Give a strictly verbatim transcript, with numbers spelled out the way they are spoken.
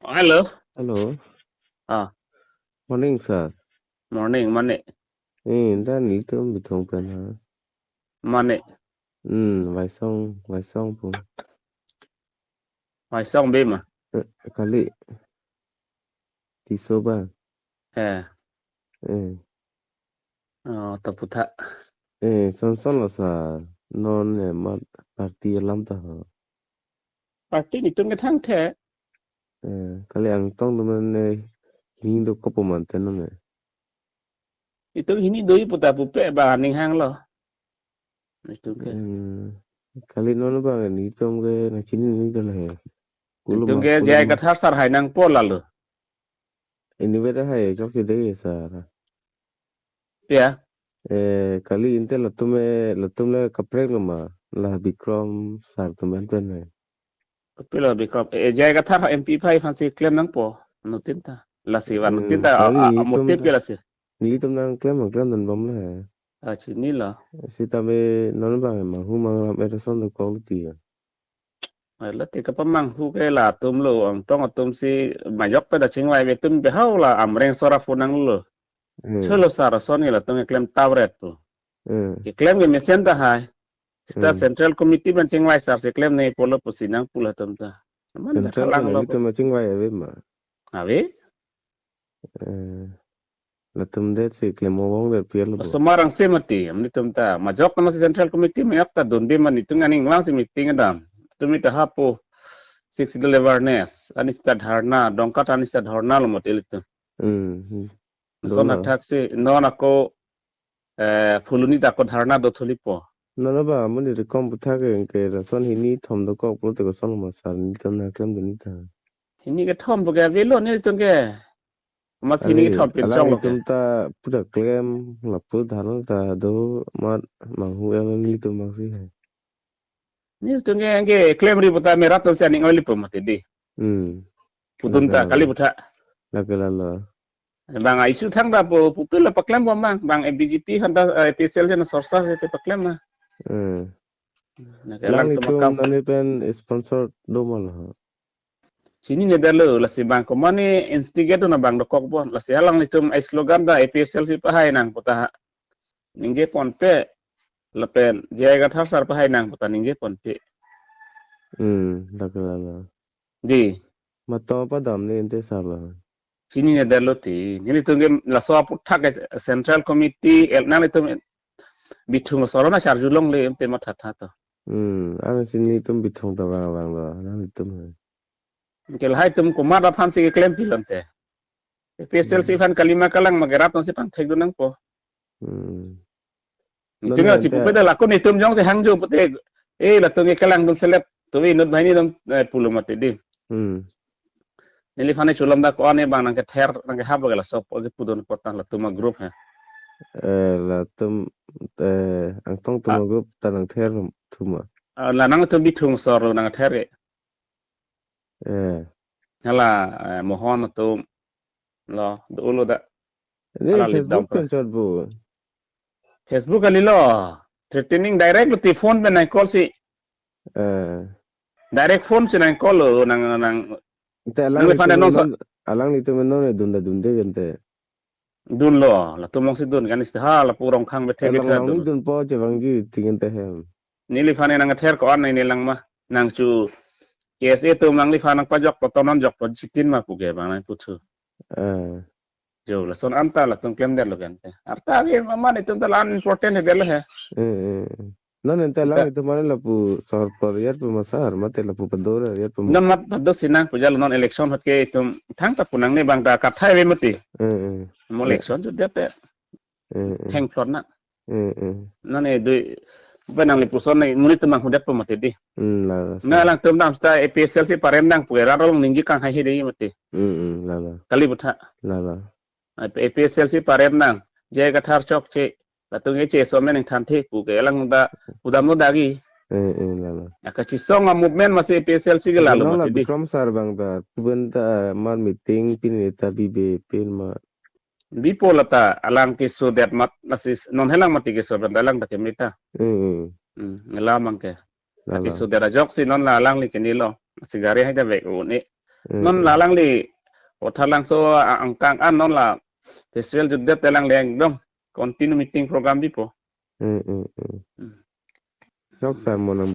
Hello. Hello. Ah. Morning, sir. Morning, mane. Eh, anta nelitum Bithung pen ha. Mane. Hmm, Waisong, Waisong pu. Waisong be ma? Eh, kali. Tisso ba? Eh. Eh. Oh, to putha. Eh, son son lo sir. Non, eh, mat party alam ta ho. Party nelitum ke thangthe. Eh, kali angtong atum an, eh, hini dokok pu mante non, eh. Nelitum hini do-i pu ta pupe ba aning hanglo. Nelitum ke. Hmm. Kali non ba nelitum ke nangchinine dolo he. Kulo nelitum ma ke kulo J I ma. Kathar sir hai nangpo lalo. Anyway, ta hai chokche dei sir. Ya. Eh, kali ante latum, eh, latum le kaprek lo ma. La Bikram sir atum an pen hai. Kopilo Bikram. Eh, J I Kathar M P phai aphansi klem nangpo. Anuttin ta. Lasi va, hmm, anuttin ta, kali a, a, nelitum motive ta, ke lasi. Nelitum nangklem, klem dunbom le. Ah, chinilo. Sitame non bang manghu mangram ereson dokok lo ti. Ala ti kapamanghu ke latum lo, angtong atum si majok pen ta chingvai ave, atum behau la Amreng sora phone nanglo. Hmm. Cholo sir ason ke latum keklem tavret pu. Hmm. Keklem ke mesen ta hai. Sita, hmm, Central Committee pen chingvai sir si klemnei pulo pusi nangpu latum ta. Aman ta central kalang lo nelitum chingvai ave ma. Ave? Eh, latum det si klem ong-ong det pial bo. Osomar angse mati, nelitum ta. Majok ta masi Central Committee majok ta dunde ma nelitum aning vangsi meeting dam. Nelitum ta hapu Sixth Schedule awareness, aning sita dharna, Dongka ta aning sita dharna lo mati nelitum. Hmm, hmm. Son, dolo, athak si, non ako, eh, Phuloni ta ako dharna do tholipo. Non ba, amonit kom puthak ke, ke lason hini thom dokok pulote koson ma sir, nelitum nangklemdun-i ta. Hini kethom pu ke avelo nelitum ke. Masi hini, are, kethom pin chong lo ke. Alanglitum ta puthak klem, lapu dharna ta do, mat manghu el nelitum mangsi hai. Nelitum ke, ke klemri pu ta merat atum si aning oilipo mati dei. Hmm. Pudun ta, lake kali lalo, putha. Lake lalo. Bang a issue thang ta pu, pupil la paklem bom bang, bang A B G P han ta, eh, A P H L C na sorsa si paklem ma. Hmm. Na ke alanglitum alanglitum akam. Nani pen sponsor do ma lo. Chinine detlo, lasi bang komane instigate na bang dokok bon, lasi alanglitum ai slogan ta A P H L C pahai nang pu ta ningje ponpe, lapen J I Kathar sir pahai nang pu ta ningje ponpe. Hmm, lake lalo. Dei. Mato padam ne ante sir lo. Chinine detlo ti. Nelitum ke laso aputhak ke Central Committee, el nanglitum Bithung asor lo na charjulongle ante mathatha to. Hmm, amatsi nelitum Bithung ta vang vang lo, nanglitum. Ke lahai atum komat aphansi keklem pilon te. A P H L C, hmm, aphan kalima kalang ma ke rat atum si pangthekdun nangpo. Hmm. Nelitum, non si ante pupe ta lako nelitum jongsi hangjo pute. Eh, latum ke kalangdun selet. Tuve inut banghini atum, eh, pulo mati dei. Hmm. Neliphan ne chulom ta ko-an ne bang nangkether, nangkehap ke laso pu ke pudun apot ta latum a-group he. Eh, latum, eh, angtong atum, ah, a-group ta nangther thuma. Ah, la nangtum Bithung asor lo nangther ke. Eh. Hala, eh, Mohon atum lo, dolo ta. Ini hala lip Facebook dam pen pra. Chot bu. Facebook kali lo. Threatening direct lo ti phone pen nang call si. Eh. Direct phone si nang call lo, nang, nang. Ante nang alanglitum fan non sa. Non, alanglitum non dun ta dunde kan te. Dunlo, latum alongsi dun kan isi ha, lapu Rongkhang bethe, eh, bethe lang lang dun. Dunpo je bang ji tingin te hem. Neliphan ne nangther ko-an ne lang ma. Nang chu K S A atum nangliphan nangpajokpo, tonon jokpo chitin ma pu ke bang nangputhu. Eh. Jo, lason anta latum klemdetlo kan te. Arta ave ma mane atum ta la-an important he detlo he. Eh, eh, eh. Non ante, anta alanglitum mane lapu sor por yar pu ma sir, mate lapu pador yar pu ma. Non mat pado sinang puja lo, non election hot ke itum thangta pu nangne bang ta kathai ave mati. Eh, eh. Mo, ya, election tu dia te. Eh, eh. Thengplot na. Eh, eh. Non e dui, pen nangli puson ne, monit atum manghudet pu mati dei. Hmm, la, la, na sir. Alangtum dam sita A P H L C parem nang pu ke rat along ningje kanghai he dei mati. Hmm, hmm, la, la. Kali putha. La, la. A P H L C parem nang, J I Kathar chokche, latum ke che somen nang thanthe pu ke alang ta pudamlo dagi. Eh, eh, la, la. Aka chisong a-movement masi A P H L C ke lalo. Nang la mati dei. Bikram sir bang ta, puben ta, mar meeting pin ta bibe pin ma. Bipo la ta, alang kesodet mat, masi non helang mati kesodet alang ta keme ta. Eh, eh. Hmm, ngelam abang ke. La, la. Kesodet ajoksi non la alangli ke nilo. Masi gari hai ta vek-o ne. Hmm, non hmm. La alangli Vothatlangso a-, angkang an non la festival jutdet alangli ekdom continue meeting program pipo. Hmm, hmm, hmm. Hmm. Sok ta mo nang